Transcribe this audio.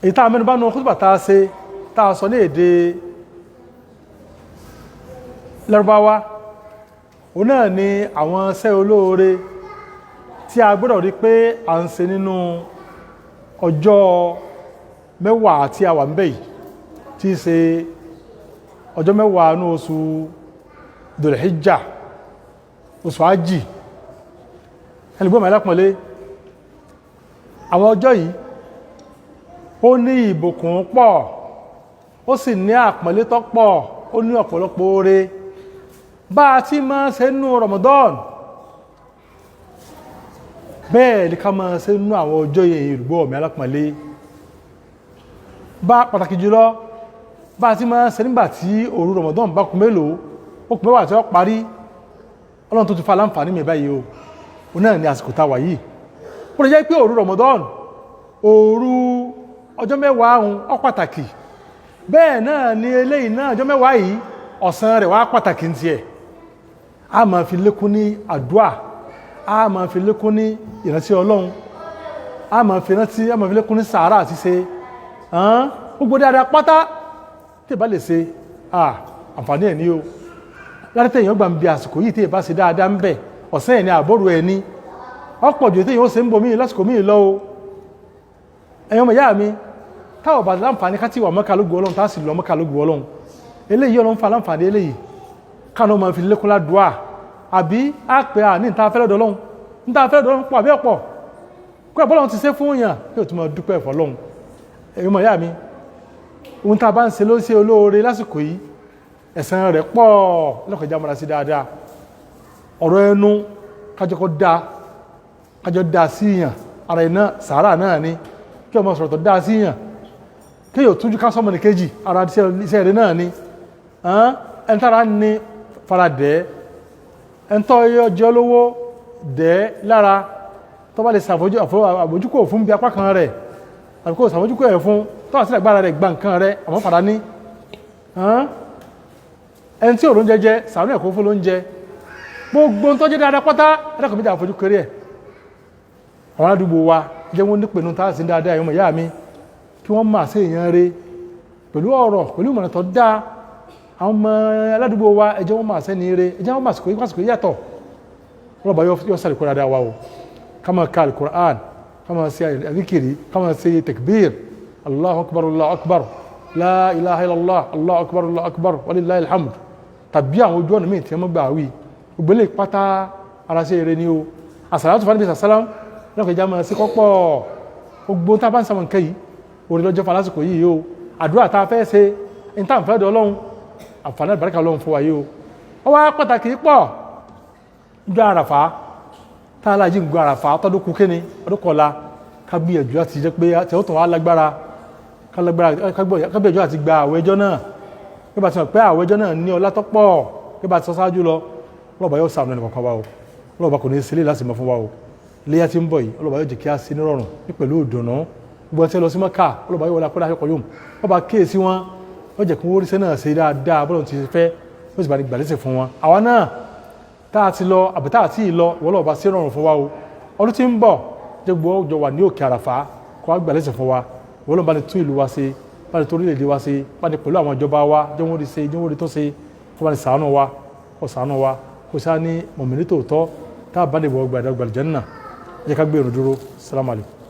Èyí tá a mẹ́nu bá nu khutbah tá a ṣe, tá a sọ ní èdè Lárúbáwá, òun náà ni àwọn iṣẹ́ olóore tí a gbọ́dọ̀ rí pé à ń ṣe nínú ọjọ́ 10 tí a wà ń bẹ̀ yìí, tí í ṣe ọjọ́ 10 ní oṣù Dhul-Hijjah, oṣù Ájì. Ẹlùgbọ́n alápọ̀nlé, àwọn ọjọ́ yìí, ó ní ìbùkún pọ̀, ó sì ní àpọ̀nlé tó pọ̀, ó ní ọ̀pọ̀lọpọ̀ oore. Bá a ti máa ṣe nínú Ramadan, bẹ́ẹ̀ ni ká máa ṣe nínú àwọn ọjọ́ yìí. Olùgbọ́ mi alápọ̀nlé, bá pàtàkì jùlọ, bá a ti máa ṣe nígbà tí òru Ramadan bá kù mélòó, ó kù 10 tí ó parí, Ọlọ́run tó ti fa láǹfààní mi báyìí o, òun náà ni àsìkò tá a wà yìí. Ó lè jẹ́ pé òru Ramadan, òru ọjọ́ 10 ọ̀hún, ó pàtàkì. Bẹ́ẹ̀ náà ni eléyìí náà, ọjọ́ 10 yìí, ọ̀sán rẹ̀ wá pàtàkì ní tiẹ̀. A máa fi lékún ní àdúà, a máa fi lékún ní ìrántí Ọlọ́run, a máa fi rántí, a máa fi lékún ní sàárà ṣíṣe, gbogbo dáadáa pátá tí ì bá lè ṣe. Àǹfààní ẹ̀ ní o láti tẹ̀yìn ọgbà ń bi àsìkò yìí, tí ì bá ṣe dáadáa ń bẹ̀, ọ̀sán ẹ̀ ní àbọ̀rù ẹ̀ ní ọ̀pọ̀ jù tí yóò ṣe ń bomi lásìkò míì lọ o. Ẹ̀yin ọmọ ìyá mi, táwọn bá láǹfààní ká tí wà Mọ́kà lógo Ọlọ́run, tá a sì lọ Mọ́kà lógo Ọlọ́run, eléyìí Ọlọ́run fa láǹfààní eléyìí, káwọn ọmọ fi lékún ládùúà, àbí á pè á ní níta fẹ́lẹ́ dọ́lọ́run, níta fẹ́lẹ́ dọ́lọ́run pọ̀ àbí ọ̀pọ̀ kó ẹ̀ bọ́lọ́run ti ṣe fún yàn, kí o tún máa dúpẹ́ fọlọ́run. Ẹ̀yin ọmọ ìyá mi, ohun tá a bá ń ṣe ló ṣe olóore lásìkò yìí, ẹ̀san rẹ̀ pọ̀ lọ́kọ̀ọ́jà. Múra sí dáadáa. Ọ̀rọ̀ ẹnu kájọkọ́ dáa, kájọ dáa sí yàn ara iná sàárà náà ni. Kí ọmọ sọ̀rọ̀ tó dáa sí yàn, kí yóò tújú ká sọmọ ní kejì, ara iṣẹ́ rẹ̀ náà ni. Ẹni tára ní fara dẹ́, ẹni tó jẹ́ olówó dẹ́ lára, tó bá lè ṣàbójúkò fún bí apá kan rẹ̀, àbí kò ṣàbójúkò ẹ̀ fún tó wà sílẹ̀ gbára rẹ̀, gba nǹkan rẹ̀, àmọ́ fara ní. Ẹni tí òrùn jẹjẹ sàánú ẹ̀kọ́ fún lóúnjẹ. Gbogbo tó jẹ́ dáadáa pátá, ẹ̀dàkọ̀ méjì àfojú kéré ẹ̀. Àwọn aládùúgbò wa, jẹ́ wọ́n nípinnu tá a sì ń dáadáa. Ẹ̀yọ́ ìyá mi, kí wọ́n máa ṣe èèyàn rẹ̀ pẹ̀lú ọ̀rọ̀, pẹ̀lú ìmọ̀ràn tó dáa. Àwọn ọmọ aládùúgbò wa, ẹ jẹ́ wọ́n máa ṣẹ́ni rẹ̀, ẹ jẹ́ wọ́n máa sìkò yàtọ̀. Ọlọ́ba yóò sàlùkọ́ dáadáa wa o. Ká máa ka Alukur'an, ká máa ṣe àzíkìrì, ká máa ṣe takbir: Allahu akbar, Allahu akbar, la ilaha illallah, Allahu akbar, Allahu akbar, walillahi alhamd, tàbí àwọn ojú ọ̀nà míì tí wọ́n gbà wí. Gbogbo ilé pátá, ara ṣe eré ni o. Àsàlátù fún àdìbí sàlám lọ́kọ̀ ìjà máa sí kọ́pọ̀. Gbogbo tá a bá ń sàmọ̀ nǹkan yìí, orí lọ́jọ́ fún alásìkò yìí o. Àdúrà tá a fẹ́ ṣe ní tá à ń fẹ́ dọ̀ Ọlọ́run, àǹfààní àbáríkà Ọlọ́run fún wa yìí o. Ó wá pàtàkì pọ̀ jọ Àràfà tá a láàyè ń gbọ́ Àràfà tọdún kú kéne ọdún kọ̀la, ká gbìyànjú láti jẹ́ pé tí ó tàn wá lágbára, ká gbìyànjú àti gba àwẹ̀ ẹjọ́ náà. Bí bá ti mọ̀ pé àwẹ̀ ẹjọ́ náà ní ọlá tó pọ̀, bí bá ti sọ ṣáájú lọ, ọlọ́ba yóò sàánú ẹnì kọ̀ọ̀kan wa o. Ọlọ́ba kò ní í sílé láti mọ̀ fún wa o. Iléyá tí ń bọ̀ yìí, ọlọ́ba yóò jẹ́ kí a sí nírọ̀rùn ní pẹ̀lú ìdùnnú. Gbogbo ẹtí lọ sí Mọ́kà, ọlọ́ba yóò wọlé akọ́dá akẹ́kọ̀ọ́ yóò ọba kíyèsí wọn, ó jẹ́ kí wọ́n ríṣẹ́ náà ṣe dáadáa bọ́lọ̀ ti fẹ́, ó sì bá ní gbàlẹ́sẹ̀ fún wọn. Àwa náà tá a ti lọ àbí tá a ti lọ, ìwọ lọ́ba sí rọrùn fún wa o. Ọdún tí ń bọ̀, jẹ́ gbogbo ọjọ́ wà ní òkè Àràfá, kó wá gbàlẹ́sẹ̀ fún wa. Ìwọ lọ́ba ní tún ìlú wa ṣe, bá ní torílẹ̀-èdè wa ṣe, bá ní pẹ̀lú àwọn ìjọba wa, jẹ́ wọ́n rí ṣe, jẹ́ wọ́n rí tó ṣe, kó bá ní ṣàánú wa, kó ṣàánú wa, kó sá ní mọ̀mìnì tòótọ́ tá a bá lè wọ gbàdàgbàlì Jánnà. Jẹ́ ká gbé ìrun dúró. Salamu alaykum.